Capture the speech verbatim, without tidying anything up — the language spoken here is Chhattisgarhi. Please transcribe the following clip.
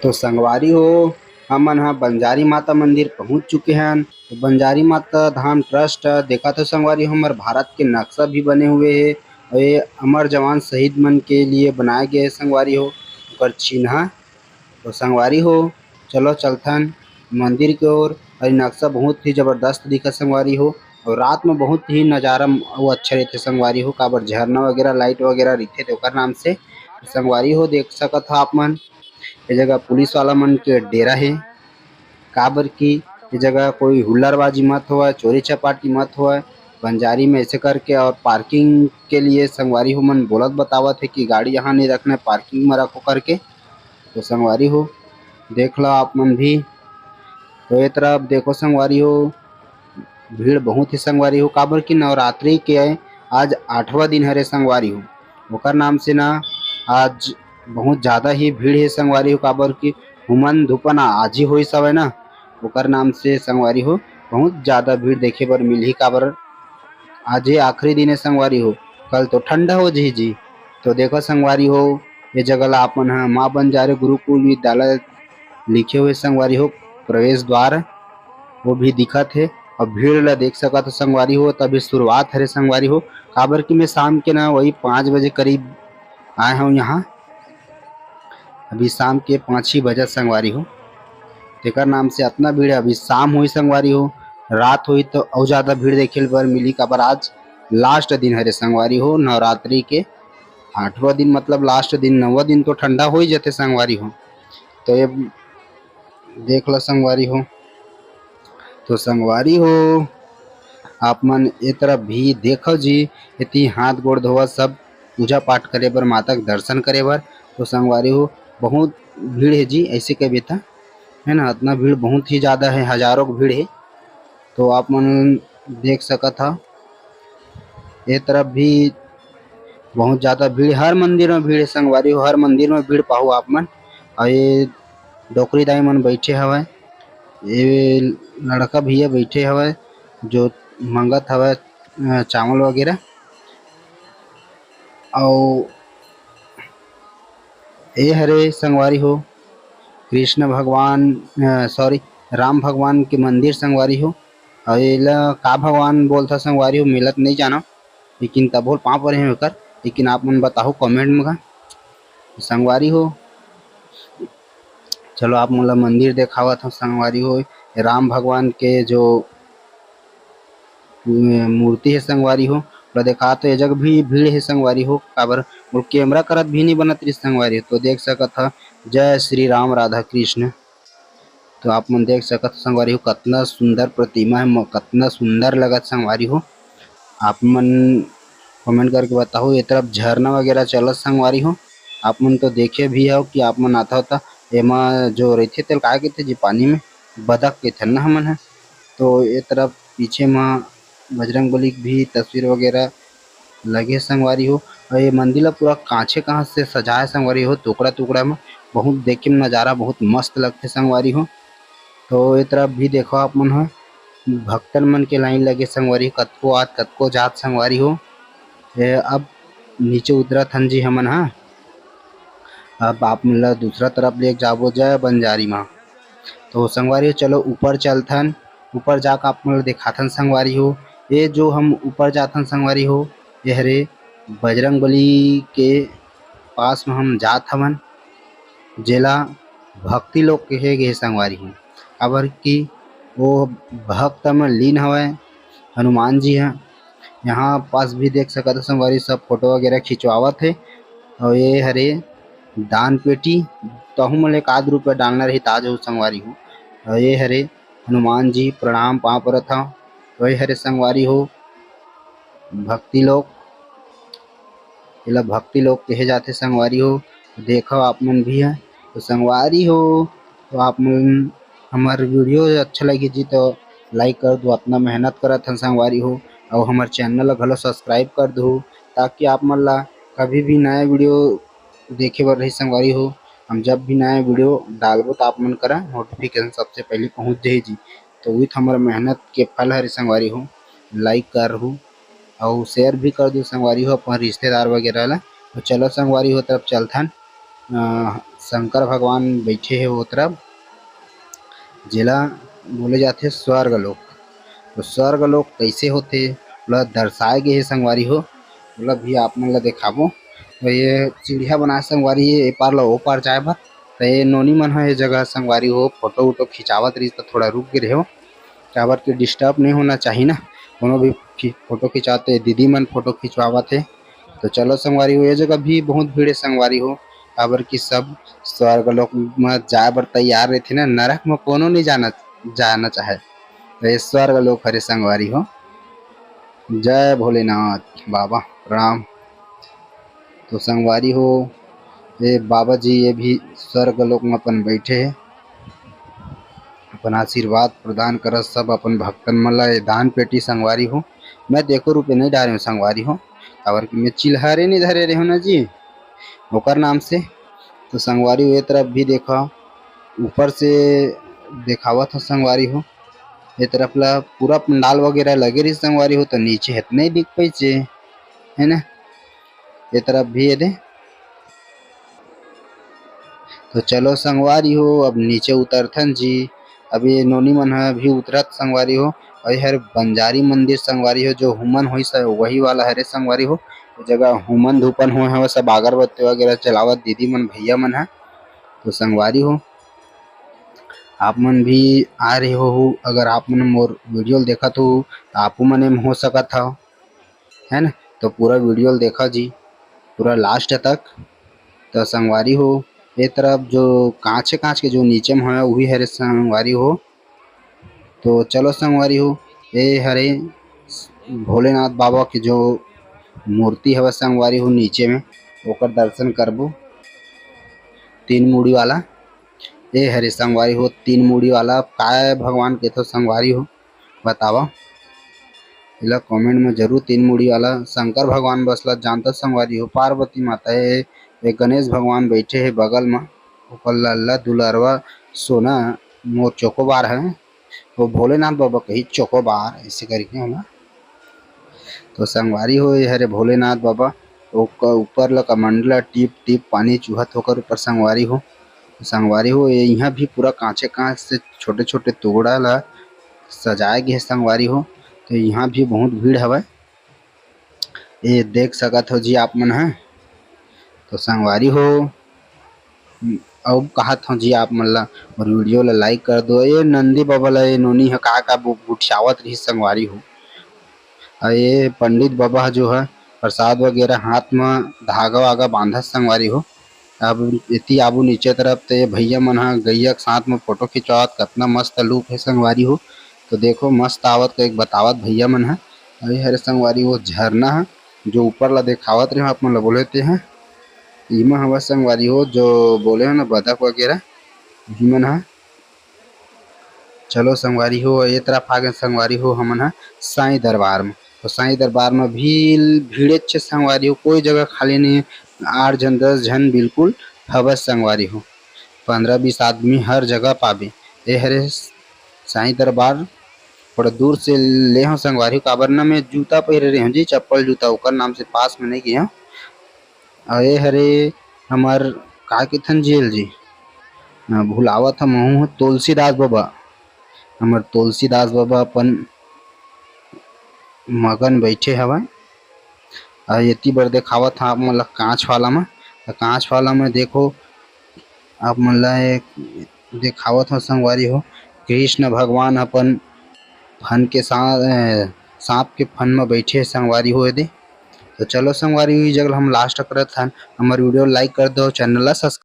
तो संगवारी हो, हमन ह बंजारी माता मंदिर पहुंच चुके हन। तो बंजारी माता धाम ट्रस्ट, देखत हो संगवारी हो, हमर भारत के नक्शा भी बने हुए हे। और ये अमर जवान शहीद मन के लिए बनाए गए हे संगवारी हो, ओकर चिन्हा। तो संगवारी हो, चलो चलथन मंदिर के ओर। और ये नक्शा बहुत ही जबरदस्त दिखत संगवारी हो, और रात में बहुत ही नजारा म-, वो अच्छा रहथे संगवारी हो, काबर झरना वगैरह, लाइट वगैरह रहथे, तो ओकर नाम से। तो संगवारी हो, देख सकत हो आप मन, ये जगह पुलिस वाला मन के डेरा हे, काबर कि ये जगह कोई हुल्लड़बाजी मत होवय, चोरी चपाटी मत होवय। बंजारी में ऐसे करके, और पार्किंग के लिए संगवारी हो मन बोलत बतावत हे कि गाड़ी यहाँ नहीं रखना है, पार्किंग में रखो करके। तो संगवारी हो, देख लो आप मन भी। तो ये तरफ देखो संगवारी हो, भीड़ बहुत ही संगवारी हो, काबर कि नवरात्रि के आज आठवां दिन हरे संगवारी हो, ओकर नाम से ना आज बहुत ज़्यादा ही भीड़ हे संगवारी हो, काबर कि हुमन धुपन आज ही होइस हवय ना, ओकर नाम से संगवारी हो बहुत ज़्यादा भीड़ देखे बर मिलही, काबर आज ये आखिरी दिन हे संगवारी हो, कल तो ठंडा हो जही जी। तो देखो संगवारी हो, ये जगह ला अपन ह माँ बंजारे गुरुकुल विद्यालय लिखे हुए संगवारी हो, प्रवेश द्वार वो भी दिखत हे। और भीड़ ला देख सकत हो संगवारी हो, तभी शुरुआत हरे संगवारी हो, काबर कि मैं शाम के ना वही पाँच बजे करीब आए हूँ यहाँ। अभी शाम के पाँच ही बजत संगवारी हो, तेकर नाम से अतना भीड़ हे। अभी शाम होही संगवारी हो, रात होही तो अउ ज़्यादा भीड़ देखे बर मिली, काबर आज लास्ट दिन हरे संगवारी हो नवरात्रि के, आठवां दिन मतलब लास्ट दिन, नौवां दिन तो ठंडा हो ही जथे संगवारी हो। तो ये देख लो संगवारी हो। तो संगवारी हो, आप मन ए तरफ भी देखो जी, एती हाथ गोड़ धोवत सब पूजा पाठ करे बर, माता के दर्शन करे बर। तो संगवारी हो, बहुत भीड़ हे जी, ऐसे कहे त, है ना, अतना भीड़ बहुत ही ज़्यादा हे, हजारों के भीड़ हे। तो आप मन देख सकत हा, ए तरफ भी बहुत ज़्यादा भीड़, हर मंदिर में भीड़ हे संगवारी हो, हर मंदिर में भीड़ पाहू आप मन। और ये डोकरी दाई मन बैठे हवय, ये लड़का भैया बैठे हवय जो मंगत हवय, अ, चावल वगैरह। अउ ए हरे संगवारी हो कृष्ण भगवान, अ, सॉरी, राम भगवान के मंदिर संगवारी हो। अउ एला का भगवान बोलथा संगवारी हो, मिलत नहीं जाना, लेकिन तभो पाँव परे हे ओकर, लेकिन आप मन बताहू comment में का संगवारी हो। चलो आप मन ला मंदिर देखावत हव संगवारी हो, राम भगवान के जो मूर्ति हे संगवारी हो, ओला देखात हो। ए जगह भी भीड़ हे संगवारी हो, काबर मोर camera करत भी नहीं बनत रहिस संगवारी हो। तो देख सकत ह, जय श्री राम राधा कृष्ण। तो आप मन देख सकत हो संगवारी हो, कतना सुंदर प्रतिमा हे, म-, कतना सुंदर लगत संगवारी हो। आप मन comment करके बताहू, ए तरफ झरना वगैरह चलत संगवारी हो। आप मन तो देखे भी हव कि आप मन आथव त एमा जो रहिथे तेल काय कहिथे जी, पानी में बदक कहिथन ना हमन ह। तो ए तरफ पीछे म बजरंग बली के भी तस्वीर वगैरह लगे संगवारी हो। और ये मंदिर ला पूरा कांचे कांच से सजाए संगवारी हो, टुकड़ा टुकड़ा में। बहुत देखे में नजारा बहुत मस्त लगथे संगवारी हो। तो ए तरफ भी देखो आप मन ह, भक्तन मन के लाइन लगे संगवारी हो, कतको आत कतको जात संगवारी हो। ये अब नीचे उतरत हन जी हमन ह। अब आप मन ला दूसरा तरफ लेके जाबो जय बंजारी माँ। तो संगवारी हो, चलो ऊपर चलथन, ऊपर जाके आप मन ला देखाथन संगवारी हो। ये जो हम ऊपर जाथन संगवारी हो, ये हरे बजरंग बली के पास में हम जात हवन, जेला भक्ति लोग कहे गे हे संगवारी हो, काबर कि वो भक्त में लीन हवय हनुमान जी ह। यहाँ पास भी देख सकत हो संगवारी, सब फोटो वगैरह खिंचवावत हे। और ये हरे दान पेटी, तहू मन ले एक आध रुपया डालना रही, ताज हो संगवारी हो। और ये हरे हनुमान जी, प्रणाम पाँव परत हव। तो ये हरे संगवारी हो भक्ति लोग, एला भक्ति लोग कहे जाथे संगवारी हो। देखव आप मन भी ह। तो संगवारी हो, तो आप मन हमर video अच्छा लगी जी तो like कर दो, अतना मेहनत करत हन संगवारी हो। अउ हमर channel ला घलो subscribe कर दो, ताकि आप मन ला कभी भी नया video देखे बर रही संगवारी हो। हम जब भी नया video डालबो तो आप मन करा notification सबसे पहले पहुँच जाही जी। तो उही तो हमर मेहनत के फल हरे संगवारी हो। Like करहू अउ share भी कर दो संगवारी हो अपन रिश्तेदार वगैरह ला। तो चलो संगवारी हो, तरफ चलथन, अ, शंकर भगवान बैठे हे वो तरफ, जेला बोले जाथे स्वर्ग लोक। तो स्वर्ग लोक कैसे होथे, ओला दर्शाए गे हे संगवारी हो, ओला भी आप मन ला देखाबो। तो ये सीढ़िया बनाए संगवारी, ये ए पार ला ओ पार जाए बर। तो ये नोनी मन ह ये जगह संगवारी हो फोटो वोटो खिंचावत रहिस, तो थोड़ा रुक गे रहे हो, काबर कि डिस्टर्ब नहीं होना चाहिए ना, कोनो भी खि-, फोटो खिंचाते दीदी मन फोटो खिंचवावत हे। तो चलो संगवारी हो, ये जगह भी बहुत भीड़ है संगवारी हो, काबर कि सब स्वर्ग लोक में जाए बर तैयार रहथे ना, नरक में कोनो नहीं जाना, जाना चाहे। तो ये स्वर्ग लोक हरे संगवारी हो। जय भोलेनाथ बाबा, प्रणाम। तो संगवारी हो, ये बाबा जी ये भी स्वर्ग लोक में अपन बैठे हे, अपन आशीर्वाद प्रदान करत सब अपन भक्तन मन ला। ये दान पेटी संगवारी हो, मैं देखो रुपये नहीं डारे हूँ संगवारी हो, काबर कि मैं चिल्हारे नहीं धरे रहे हूँ ना जी ओकर नाम से। तो संगवारी हो, ये तरफ भी देखा, ऊपर से देखावत हो संगवारी हो, ये तरफ ला पूरा पंडाल वगैरह लगे रही संगवारी हो, तो नीचे हेत नहीं दिख पाइसे, है ना। ये तरफ भी ये दे। तो चलो संगवारी हो, अब नीचे उतरथन जी। अब ये नोनी मन ह भी उतरत संगवारी हो। और ये हर बंजारी मंदिर संगवारी हो, जो हुमन होइस हे, वही वाला हरे संगवारी हो। ये जगह हुमन धूपन होए हवे, सब अगरबत्ती वगैरह चलावत दीदी मन, भैया मन ह। तो संगवारी हो, आप मन भी आ रहे हो, अगर आप मन मोर वीडियो ल देखत हो, तो आपू मन एम हो सकत हव, है ना। तो पूरा वीडियो ल देखा जी, पूरा लास्ट तक। तो संगवारी हो, ये तरफ जो कांच है, कांच के जो नीचे में है, वही हरे संगवारी हो। तो चलो संगवारी हो, ये हरे भोलेनाथ बाबा के जो मूर्ति हवे संगवारी हो नीचे में, ओकर दर्शन करबो, तीन मुड़ी वाला। ये हरे संगवारी हो, तीन मुड़ी वाला। काय भगवान के तो संगवारी हो, बतावा, एला कमेंट में जरूर। तीन मुड़ी वाला शंकर भगवान बसला जानता संगवारी हो, पार्वती माता हे, ये गणेश भगवान बैठे हे बगल में, ओकर लल्ला दुलरवा सोना मोर चोकोबार है, वो भोलेनाथ बाबा कही चोकोबार ऐसे करके है ना। तो संगवारी हो, ये हरे भोलेनाथ बाबा, ओकर ऊपर ल कमंडला टीप टीप पानी चुहत होकर ऊपर संगवारी हो। संगवारी हो, ये इहाँ भी पूरा कांचे कांच से छोटे छोटे टुकड़ा ला सजाए गे हे संगवारी हो। तो इहाँ भी बहुत भीड़ हवय, ये देख सकत हो जी आप मन ह। तो संगवारी हो, अउ कहत हो जी आप मन ला, और वीडियो ला लाइक कर दो। ये नंदी बाबा ला ये नोनी ह का का बु-, गुठियावत रही संगवारी हो। अउ ये पंडित बाबा ह जो है प्रसाद वगैरह हाथ में धागा वागा बांधत संगवारी हो। अब एती आबू नीचे तरफ, तो ये भैया मन ह गैया के साथ में फोटो खिंचवावत, कतना मस्त लुक है संगवारी हो। तो देखो मस्त आवत का एक बतावत भैया मन ह। अउ ये हरे संगवारी हो झरना ह, जो ऊपर ला देखावत रहे आप मन ला बोले ते ह। इमा हवा संगवारी हो जो बोले हो ना बदक वगैरह, इमन ह। चलो संगवारी हो, ये तरफ आ गए संगवारी हो हमन ह साईं दरबार में। तो साईं दरबार में भी भीड़ेच हे संगवारी हो, कोई जगह खाली नहीं, आठ झन दस झन बिल्कुल हवस संगवारी हो, पंद्रह बीस आदमी हर जगह पाबे। ये हरे साईं दरबार, थोड़ा दूर से ले हो संगवारी हो, काबर ना मैं जूता पहरे रहे हूँ जी, चप्पल जूता, ओकर नाम से पास में नहीं गए हूँ। अउ ये हरे हमर का कथन जेल जी, अ, भुलावत हम हूँ तुलसीदास बाबा, हमर तुलसीदास बाबा अपन मगन बैठे हवय। अउ एती बर देखावत हूँ आप मन ला कांच वाला में, तो कांच वाला में देखो आप मन ला एक देखावत हूँ संगवारी हो, कृष्ण भगवान अपन फन के साथ, अ, सांप के फन में बैठे हे संगवारी हो। एदे तो चलो संगवारी हो, ई जगह हम लास्ट करत हन। हमर वीडियो लाइक कर दो, चैनल ला सब्सक्राइब